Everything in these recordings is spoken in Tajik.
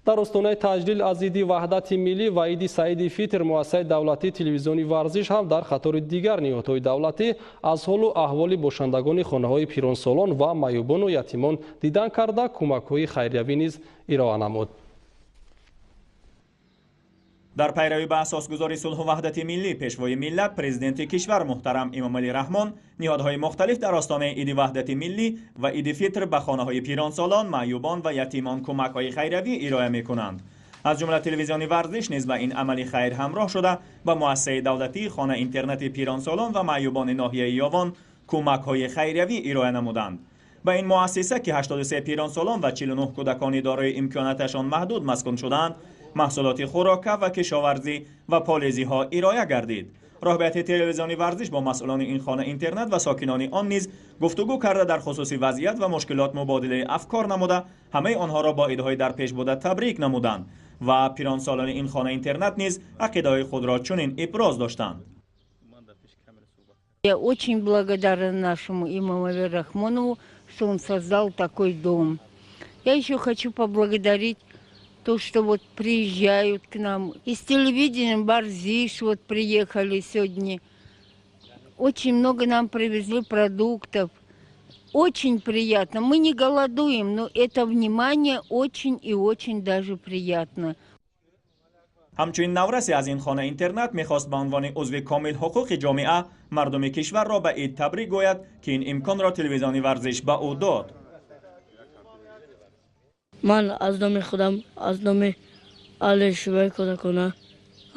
Дар остонаи таҷлил аз Иди Ваҳдати Миллӣ ва Иди Саиди Фитр муассисаи давлатии телевизиони Варзиш ҳам дар қатори дигар ниҳодҳои давлатӣ аз ҳолу аҳволи бошандагони хонаҳои пиронсолон ва маъюбону ятимон дидан карда, кӯмакҳои хайриявӣ низ ироа намуд. Дар пайравӣ ба асосгузори сулҳу ваҳдати миллӣ, пешвои миллат, президенти кишвар муҳтарам Эмомалӣ Раҳмон, ниҳодҳои мухталиф дар остонаи Иди Ваҳдати миллӣ ва Иди Фитр ба хонаҳои пиронсолон, маъюбон ва ятимон кӯмакҳои хайриявӣ ироа мекунанд. Аз ҷумла телевизиони Варзиш низ ба ин амали хайр ҳамроҳ шуда, ба муассисаи давлатии хона интернати пиронсолон ва маъюбони ноҳияи Ёвон кӯмакҳои хайриявӣ ироа намуданд. Ба ин муассиса, ки 83 пиронсолон ва 49 кӯдакони дорои имконоташон маҳдуд маскун шудаанд, маҳсулоти хӯрока ва кишоварзӣ ва полезиҳо ироа гардид. Роҳбарияти телевизиони Варзиш бо масъулони ин хона интернат ва сокинони он низ гуфтугӯ карда, дар хусуси вазъият ва мушкилот мубодилаи афкор намуда, ҳамаи онҳоро бо идҳои дар пеш буда табрик намуданд ва пиронсолони ин хона интернат низ ақидаҳои худро чунин иброз доштанд. Я очень благодарна нашему Эмомали Рахмонову, что он создал такой дом. Я еще хочу поблагодарить то, что вот приезжают к нам. Из телевидения Варзиш вот приехали сегодня. Очень много нам привезли продуктов. Очень приятно. Мы не голодуем, но это внимание очень и очень даже приятно. Ҳамчунин наврасе аз ин хона интернат мехост ба унвони узви комил ҳуқуқи ҷомеа мардуми кишварро ба ид табрик гӯяд, ки ин имконро телевизиони Варзиш ба ӯ дод. Ман аз номи худам, аз номи аҳли шӯъбаи кӯдакона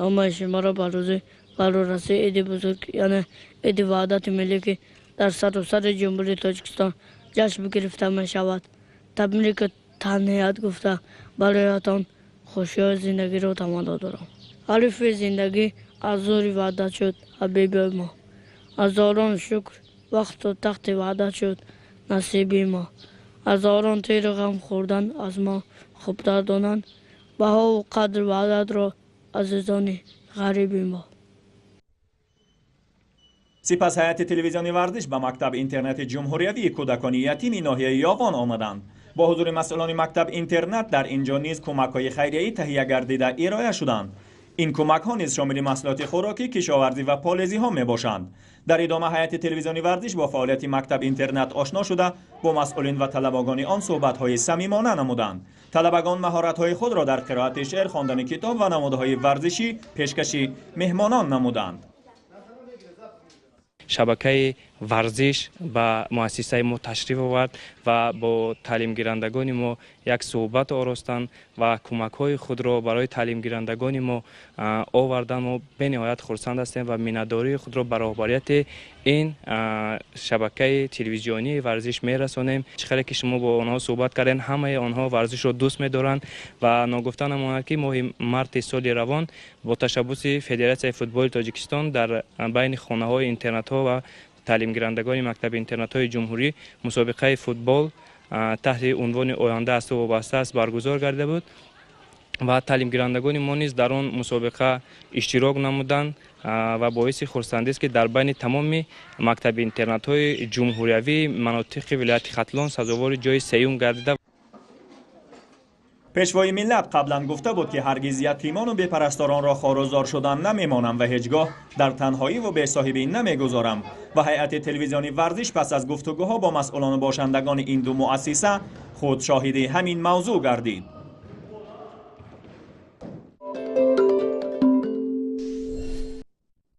ҳамаи шуморо ба рӯзи фарорасии иди бузург, яъне Иди Ваҳдати миллӣ, ки дар саросари Ҷумҳурии Тоҷикистон ҷашн гирифта мешавад, табрику таҳният гуфта, бароятон хушиҳои зиндагиро таманно дорам. Ҳарифи зиндагӣ аз зури ваҳдат шуд ҳабиби мо. Ҳазорон шукр, вақту тахти ваҳдат шуд насиби мо. Ҳазорон тиру ғам хӯрдан аз мо хубтар донанд баҳову қадри ваҳдатро азизони ғариби мо. Сипас ҳайати телевизиони Варзиш ба мактаб интернати ҷумҳуриявии кӯдакони ятими ноҳияи Ёвон омаданд. Бо ҳузури масъулони мактаб интернат дар ин ҷо низ кӯмакҳои хайрияӣ таҳия гардида ироа шуданд. Ин кӯмакҳо низ шомили маҳсулоти хӯрокӣ, кишоварзӣ ва полезиҳо мебошанд. Дар идома ҳайати телевизиони Варзиш бо фаъолияти мактаб интернат ошно шуда, бо масъулин ва талабагони он суҳбатҳои самимона намуданд. Талабагон маҳоратҳои худро дар қироати шеър, хондани китоб ва намудҳои варзишӣ пешкаши меҳмонон намуданд. Шабакаи Варзиш ба муассисаи мо ташриф овард ва бо таълимгирандагони мо як суҳбат оростанд ва кӯмакҳои худро барои таълимгирандагони мо оварданд. Мо бениҳоят хурсанд ҳастем ва миннатдории худро ба роҳбарияти ин шабакаи телевизионии Варзиш мерасонем. Чӣ хеле ки шумо бо онҳо суҳбат кардем, ҳамаи онҳо варзишро дӯст медоранд ва ногуфта намонад, ки моҳи марти соли равон бо ташаббуси Федератсияи футболи Тоҷикистон дар байни хонаҳои интернатҳо ва таълимгирандагони мактаби интернатҳои ҷумҳурӣ мусобиқаи футбол таҳти унвони «Оянда аз ту вобаста аст» баргузор гардида буд ва таълимгирандагони мо низ дар он мусобиқа иштирок намуданд ва боиси хурсандист, ки дар байни тамоми мактаби интернатҳои ҷумҳуриявии манотиқи вилояти Хатлон сазовори ҷои сеюм гардида. Пешвои миллат қаблан гуфта буд, ки ҳаргиз ятимону бепарасторонро хорузор шудан намемонам ва ҳеҷ гоҳ дар танҳоиву бесоҳибӣ намегузорам ва ҳайати телевизиони Варзиш пас аз гуфтугӯҳо бо масъулону бошандагони ин ду муассиса худ шоҳиди ҳамин мавзӯъ гардид.